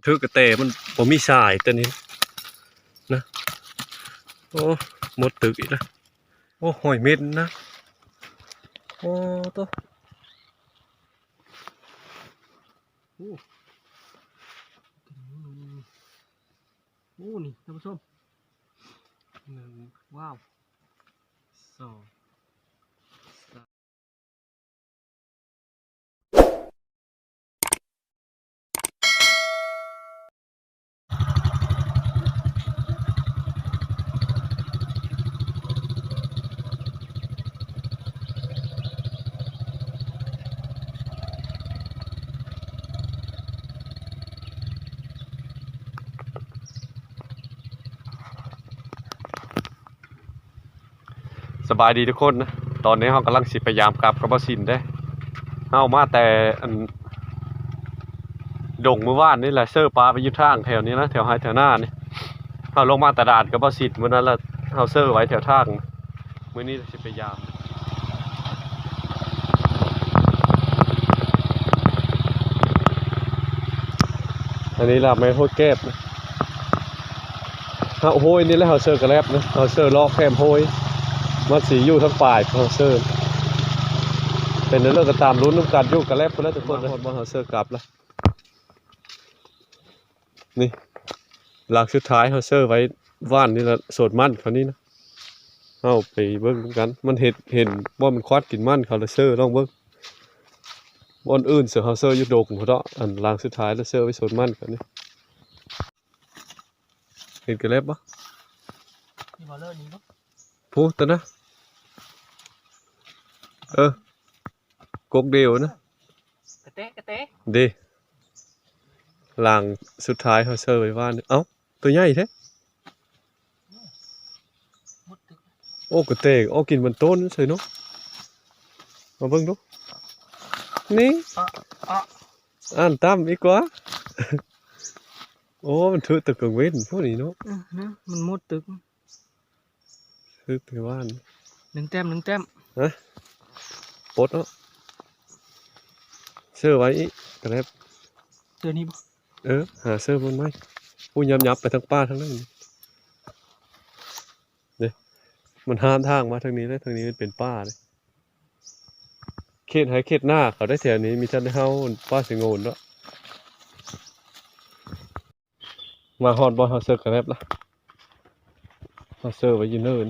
ຖືກກະແຕມັນບໍ່ມີສາຍຕົວນີ້ນະ. ໂອ້ ໝົດຕຶກອີກລະ. ໂອ້ ຫ້ອຍເມັດນະ. ໂອ້ໂຕ ໂອ້ ໂອ້ ນີ້ທ່ານຜູ້ຊົມ ໜຶ່ງ ວ້າວ ສອງ ສາມ. ສະບາຍດີທຸກຄົນນະ, ຕອນນີ້ເຮົາກຳລັງຊິໄປຢາມກັບກັບບ່າວສິນເດ້. ເຮົາມາແຕ່ອັນດົງມື້ວານນີ້ແຫຼະ, ເຊີປາໄປຢູ່ທາງແຖວນີ້ນະ, ແຖວໄຮ່ແຖວນານີ້. ເຮົາລົງມາຕະຫຼາດກັບບ່າວສິນມື້ນັ້ນລະ, ເຮົາເຊີໄວ້ແຖວທາງ. ມື້ນີ້ຊິໄປຢາມ. ອັນນີ້ລະແມ່ນຫ້ວຍແກບນະ. ເຮົາ ໂອ້ຍ ນີ້ແຫຼະ ເຮົາເຊີກະແລັບນະ, ເຮົາເຊີເລາະແຄມຫ້ວຍ, ມັນຊິຢູ່ທາງປາຍເຮົາເຊີ. ເປັນແນວໃດກະຕາມລຸ້ນນຳກັນ, ຢູ່ກະແລັບພຸ້ນແຫຼະທຸກຄົນ. ມາຮອດບ່ອນເຮົາເຊີກັບລະ. ນີ້ ຫຼັງສຸດທ້າຍເຮົາເຊີໄວ້ວານນີ້ລະ, ສວນມັນເຂົານີ້ນະ. ເຮົາໄປເບິ່ງນຳກັນ, ມັນເຫັນ ເຫັນວ່າມັນຄວັດກິນມັນເຂົາລະເຊີລອງເບິ່ງ. ບ່ອນອື່ນເຊີ ເຮົາເຊີຢູ່ດົງພຸ້ນເນາະ, ອັນຫຼັງສຸດທ້າຍລະເຊີໄວ້ສວນມັນເຂົານີ້. ເຫັນກະແລັບບໍ່? ນີ້ບໍ່ເລີດນີ້ບໍ່? ພຸ້ນຕະນະ. ເອີ ກົກດຽວນະ. ກະແຕ ກະແຕ ເດ້. ຫຼັງສຸດທ້າຍເຮົາເຊີໄວ້ວານ. ເອົ້າ ໂຕໃຫຍ່ແທ້. ໂອ້ ກະແຕອອກກິນມັນຕົ້ນໃສ່ເນາະ. ມາເບິ່ງດູ. ນີ້ ອະ ອະ ອ່ານຕ່ຳອີກກວ່າ. ໂອ້ ມັນຖືກແຕ່ກາງເວັນພຸ້ນນີ້ເນາະ. ອື ນະ ມັນໝົດຕຶກ. ຄືໄປຫວ່ານ ໜຶ່ງແຕ້ມ ໜຶ່ງແຕ້ມ. ຮະ ປົດເນາະ. ເຊີໄວ້ອີກກະແລັບ ຕົວນີ້ບໍ່? ເອີ ຫາເຊີບ່ອນໃໝ່. ຜູ້ ຫຍັບໆ ໄປທາງປ່າທາງນັ້ນເດ້. ມັນຫ້າມທາງມາທາງນີ້ເດ້, ທາງນີ້ມັນເປັນປ່າເດ້. ເຂດໄຮ່ເຂດນາເຂົາໄດ້ແຖວນີ້, ມີແຕ່ເຮົາປ່າສະຫງວນເນາະ. ມາຮອດບ່ອນເຮົາເຊີກະແລັບລະ, ເຮົາເຊີໄວ້ຢູ່ເນີນ.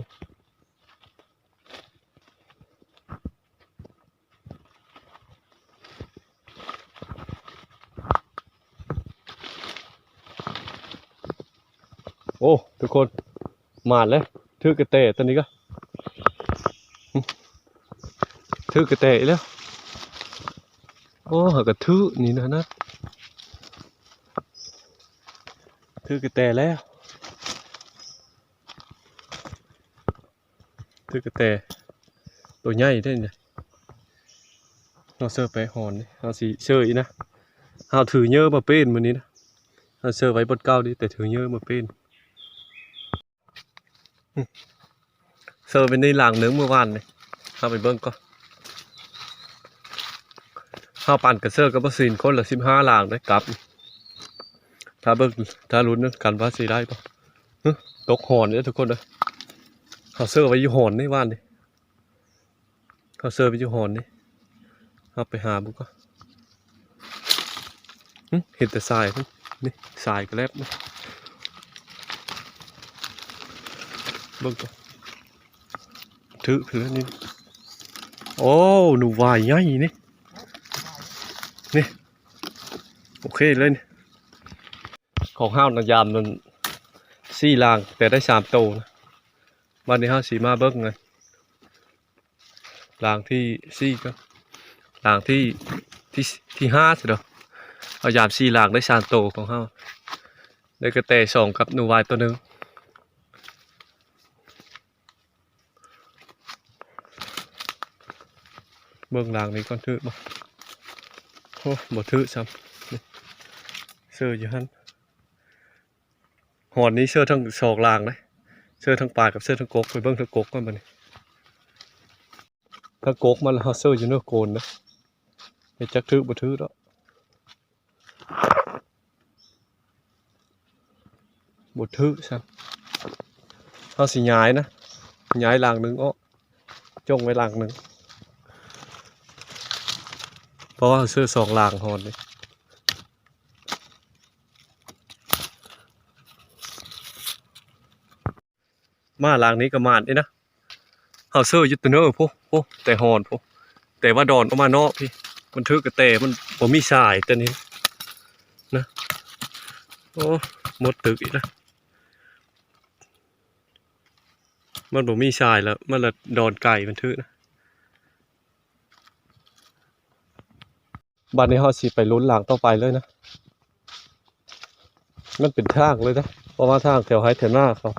ໂອ້ ທຸກຄົນ ມາແລ້ວ, ຖືກກະແຕຕົວນີ້ກະ ຖືກກະແຕອີກແລ້ວ. ໂອ້ ຫາກະຖືກນີ້ນະ ນະ ຖືກກະແຕແລ້ວ. ຖືກກະແຕ ໂຕໃຫຍ່ເດ້ນີ້. ເຮົາເຊີໄປຫອນນີ້ ເຮົາຊິເຊີອີກນະ. ເຮົາຖືເຫຍື່ອມາເປັນມື້ນີ້ນະ, ເຮົາເຊີໄວ້ບ່ອນເກົ່ານີ້ ແຕ່ຖືເຫຍື່ອມາເປັນ. ເຊີໄປໃນຫຼັງໜຶ່ງມື້ວານນີ້, ເຮົາໄປເບິ່ງກ່ອນ. ເຮົາປັນກະເຊີກັບບ່າວສິນຄົນລະສິບຫ້າຫຼັງໄດ້ກັບ. ຖ້າເບິ່ງ ຖ້າລຸ້ນນຳກັນວ່າຊິໄດ້ບໍ່. ຫຶ ຕົກຫອນເດ້ທຸກຄົນເດີ. ເຮົາເຊີໄວ້ຢູ່ຫອນນີ້ວານນີ້, ເຮົາເຊີໄວ້ຢູ່ຫອນນີ້. ເຮົາໄປຫາເບິ່ງກ່ອນ. ຫຶ ເຫັນແຕ່ສາຍພຸ້ນ, ນີ້ສາຍກະແລັບນີ້. ເບິ່ງກ່ອນ ຖືກຄືນີ້. ໂອ້ ໜູຫວາຍໃຫຍ່ນີ້ ນີ້. ໂອເຄເລີຍນີ້. ຂອງເຮົານະ ຢາມນັ້ນສີ່ຫຼັງ ແຕ່ໄດ້ສາມໂຕນະ. ບາດນີ້ເຮົາຊິມາເບິ່ງນະ ຫຼັງທີສີ່ກັບຫຼັງທີ ທີ ທີຫ້າຊະເດີ. ເຮົາຢາມສີ່ຫຼັງໄດ້ສາມໂຕຂອງເຮົາ, ໄດ້ກະແຕສອງກັບໜູຫວາຍໂຕໜຶ່ງ. ເບິ່ງຫຼັງນີ້ກ່ອນ ຖືກບໍ່? ໂອ້ ບໍ່ຖືກຊ້ຳ. ນີ້ ເຊີຢູ່ຫັ້ນ. ຫອນນີ້ເຊີທັງສອງຫຼັງເດ້, ເຊີທັງປາຍກັບເຊີທັງກົກ. ໄປເບິ່ງທັງກົກກ່ອນບາດນີ້. ທັງກົກມັນ ເຮົາເຊີຢູ່ເໜືອໂກນເດ້. ແຕ່ຈັກຖືກບໍ່ຖືກດອກ. ບໍ່ຖືກຊ້ຳ. ເຮົາຊິຍ້າຍນະ ຍ້າຍຫຼັງໜຶ່ງອອກ ຈົ່ງໄວ້ຫຼັງໜຶ່ງ ເພາະວ່າເຮົາຊື້ສອງຫຼັງຮອນນີ້. ມາຫຼັງນີ້ກໍໝານອີກນະ. ເຮົາເຊີຢູ່ແຕ່ເນີພຸ້ນ ໂອ້ ແຕ່ຮອນພຸ້ນ ແຕ່ວ່າດອນອອກມານອກພີ້ ມັນຖືກກະແຕ ມັນບໍ່ມີສາຍແຕ່ນີ້ນະ. ໂອ້ ໝົດຕຶກອີກລະ ມັນບໍ່ມີສາຍລະ ມັນລະດອນໄກ ມັນຖືກນະ. ບາດນີ້ເຮົາຊິໄປລຸ້ນຫຼັງຕໍ່ໄປເລີຍນະ. ມັນເປັນທາງເລີຍເດ້ ເພາະວ່າທາງແຖວໄຮ່ແຖວນາເຂົາ.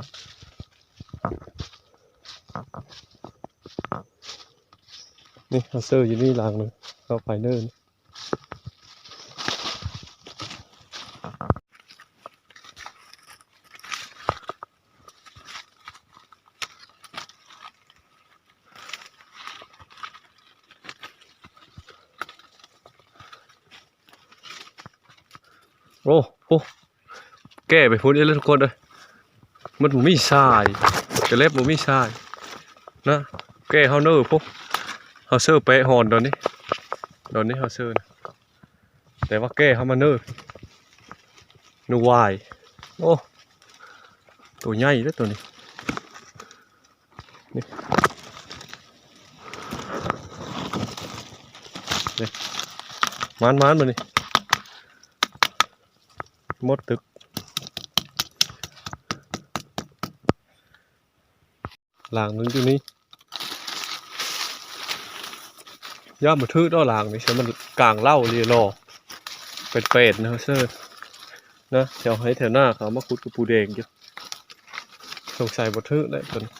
ນີ້ເຮົາເຊີຢູ່ນີ້ຫຼັງໜຶ່ງ ເຂົ້າໄປເນີນ. ໂອ້ ໂອ້ ແກ້ໄປພຸ້ນອີກແລ້ວທຸກຄົນເອີຍ. ມັນບໍ່ມີຊາຍ ກະແລັບບໍ່ມີຊາຍນະ. ແກ້ເຮົາເນີພຸ້ນ ເຮົາເຊີແປະຮອນດອນນີ້ ດອນນີ້ເຮົາເຊີນະ. ແຕ່ວ່າແກ້ເຮົາມາເນີ ໜູຫວາຍ. ໂອ້ ໂຕໃຫຍ່ເດ້ໂຕນີ້. ນີ້ ນີ້ ມານໆ ບາດນີ້ ໝົດຕຶກ. ຫຼັງໜຶ່ງຢູ່ນີ້ ຢ້ານບໍ່ຖືກດອກຫຼັງນີ້ ມັນກາງເຫຼົ່າລີລໍ ເປັນເປັນນະເຊີນະ. ແຖວໄຮ່ແຖວນາເຂົາເອົາມາຂຸດກະປູແດງຢູ່ ສົງໄສບໍ່ຖືກແຫຼະຕົວນີ້.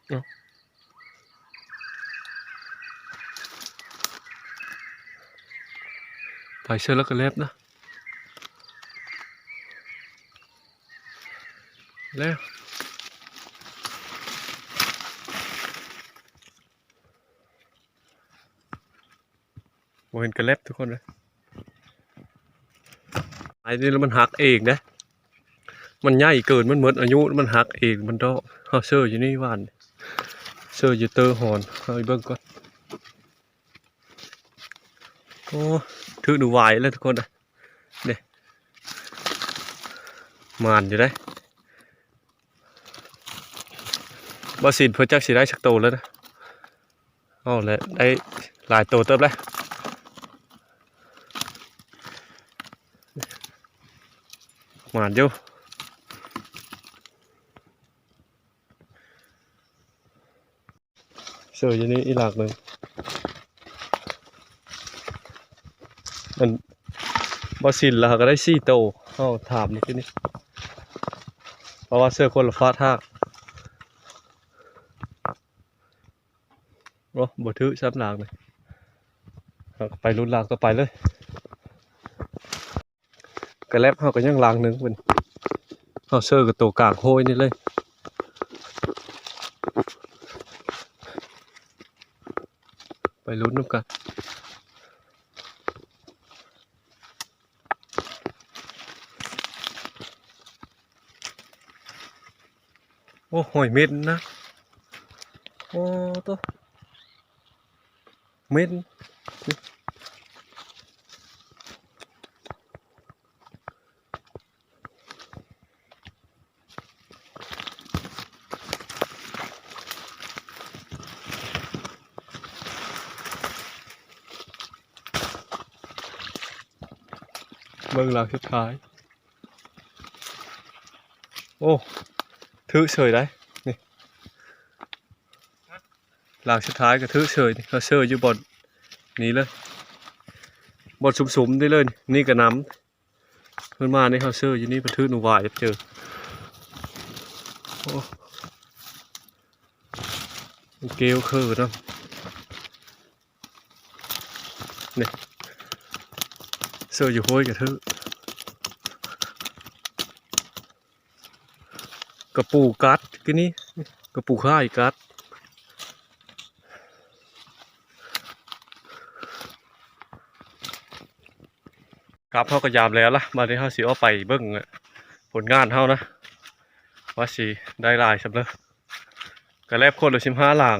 ເອົາ ໄປເຊີລະກະແລັບນະ ແລ້ວ. ບໍ່ເຫັນກະແລັບທຸກຄົນເອີຍ. ໄອ້ນີ້ລະມັນຫັກເອງເດ້ ມັນໃຫຍ່ເກີນ ມັນໝົດອາຍຸ ມັນຫັກເອງ ມັນເດາະ. ເຮົາເຊີຢູ່ນີ້ຫວ່ານ ເຊີຢູ່ເຕີຮອນ ເຮົາໄປເບິ່ງກ່ອນ. ໂອ້ ຖືກໜູຫວາຍແລ້ວທຸກຄົນເອີຍ. ນີ້ ໝານຢູ່ເດ້. ບໍ່ຊິນເພິ່ນຈັກຊິໄດ້ຈັກໂຕແລ້ວນະ. ເອົາແຫຼະ ໄດ້ຫຼາຍໂຕເຕີບແລ້ວ ໝານຢູ່. ເຊີຢູ່ນີ້ອີກຫຼັກໜຶ່ງ ອັນ ບໍ່ຊິນລະເຮົາກະໄດ້ສີ່ໂຕ ເຮົາຖາມມື້ກີ້ນີ້ ເພາະວ່າເຊີຄົນລະຝາກທາງ. ໂອ້ ບໍ່ຖືກຊ້ຳຫຼັງນີ້ ເຮົາກະໄປລຸ້ນຫຼັງຕໍ່ໄປເລີຍ. ກະແລັບເຮົາກະຍັງຫຼັງໜຶ່ງເພິ່ນ ເຮົາເຊີກະໂຕກາງໂຮຍນີ້ເລີຍ. ໄປລຸ້ນນຳກັນ. ໂອ້ ຫອຍເມັດນະ ໂອ້ໂຕ ເມັດ. ເບິ່ງຫຼັງສຸດທ້າຍ. ໂອ້ ຖືກເສີຍໄດ໋ ນີ້ ຫຼັງສຸດທ້າຍກະຖືກເສີຍ. ເຮົາເຊີຢູ່ບ່ອນນີ້ເລີຍ ບ່ອນຊຸມໆນີ້ເລີຍ. ນີ້ກະນຳ ເພິ່ນມານີ້ ເຮົາເຊີຢູ່ນີ້ ເພິ່ນຖືກໜູຫວາຍເຈີ. ໂອ້ ມັນເກວເຄີນຳ. ນີ້ ເຊີຢູ່ໂຮຍກະຖືກ. ກະປູກັດຄືນີ້ ກະປູຄ້າຍກັດ. ກັບເຮົາກໍຢາມແລ້ວລະ ບາດນີ້ເຮົາຊິອອກໄປເບິ່ງຜົນງານເຮົານະ ວ່າຊິໄດ້ຫຼາຍສ່ຳໃດ. ກະແລັບຄົນລະສິບຫ້າຫຼັງ.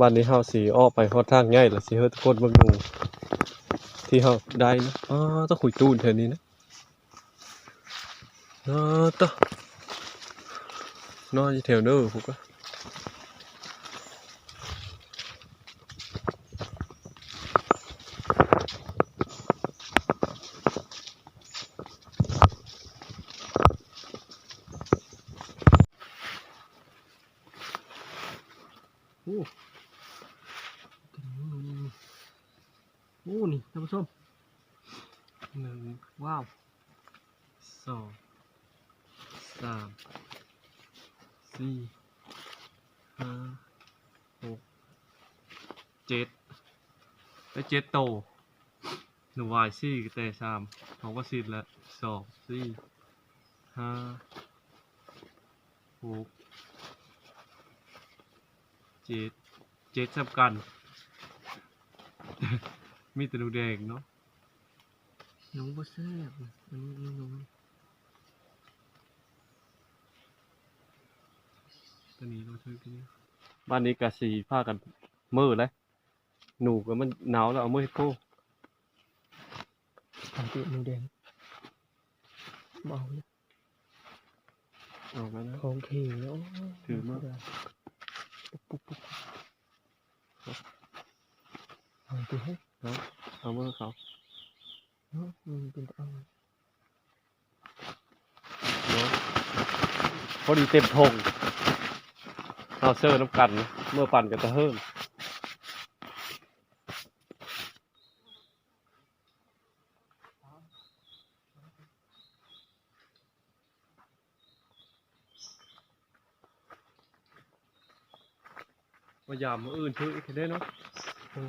ບາດນີ້ເຮົາຊິອອກໄປຮອດທາງໃຫຍ່ ລະຊິໃຫ້ທຸກຄົນເບິ່ງໜູທີ່ເຮົາໄດ້ນະ. ອ້າ ຕະ ຂຸຍຕູນແຖວນີ້ນະ. ນອນຕະ ນອນຢູ່ແຖວເດີພຸ້ນກະ. ໂອ້ ໂອ້ ນີ້ທ່ານຜູ້ຊົມ ໜຶ່ງ ວ້າວ ສອງ ສາມ ສີ່ ຫ້າ ຫົກ ເຈັດ ໄດ້ເຈັດໂຕ. ໜູວາຍສີ່ ກະແຕສາມ ເຮົາກໍສິດລະ ສອງ ສີ່ ຫ້າ ຫົກ ເຈັດ ເຈັດສ່ຳກັນ. ມີແຕ່ໜູແດງເນາະ ໜູບໍ່ແຊບ ອັນນີ້ໜູ ໂຕນີ້ເນາະ ຖືກຢູ່. ບາດນີ້ກະຊິພາກັນເມືອແຫຼະ ໜູກໍມັນໜາວແລ້ວ ເອົາເມືອເຮັດໂຄ. ສັງເກດໜູແດງ ບໍ່ເອົາເລີຍ ອອກມານະ ຂອງເຂງເນາະ ຖືມາ ປຸບ ປຸບ ປຸບ ເອົາຕິ ເອົາ ເອົາເມືອເຂົາເນາະ ມັນເປັນຕາເອົາ. ເນາະ ພໍດີເຕັມຖົງ ເຮົາເຊີນຳກັນ ເມືອປັ່ນກັນຕະເຫິງ. ມາຢາມມື້ອື່ນຖືກອີກເດ້ເນາະ ເອີ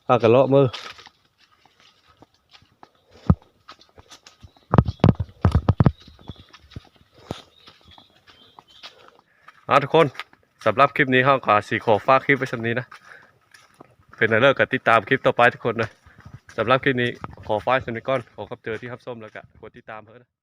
ພາກັນເລາະເມືອ. ເອົາ ທຸກຄົນ ສຳລັບຄລິບນີ້ເຮົາກໍຊິຂໍຝາກຄລິບໄວ້ສ່ຳນີ້ນະ ເປັນແນວໃດກໍຕິດຕາມຄລິບຕໍ່ໄປທຸກຄົນເດີ. ສຳລັບຄລິບນີ້ຂໍຝາກສ່ຳນີ້ກ່ອນ ຂໍຂອບໃຈທີ່ຮັບຊົມ ແລ້ວກໍກົດຕິດຕາມເພິ່ນ.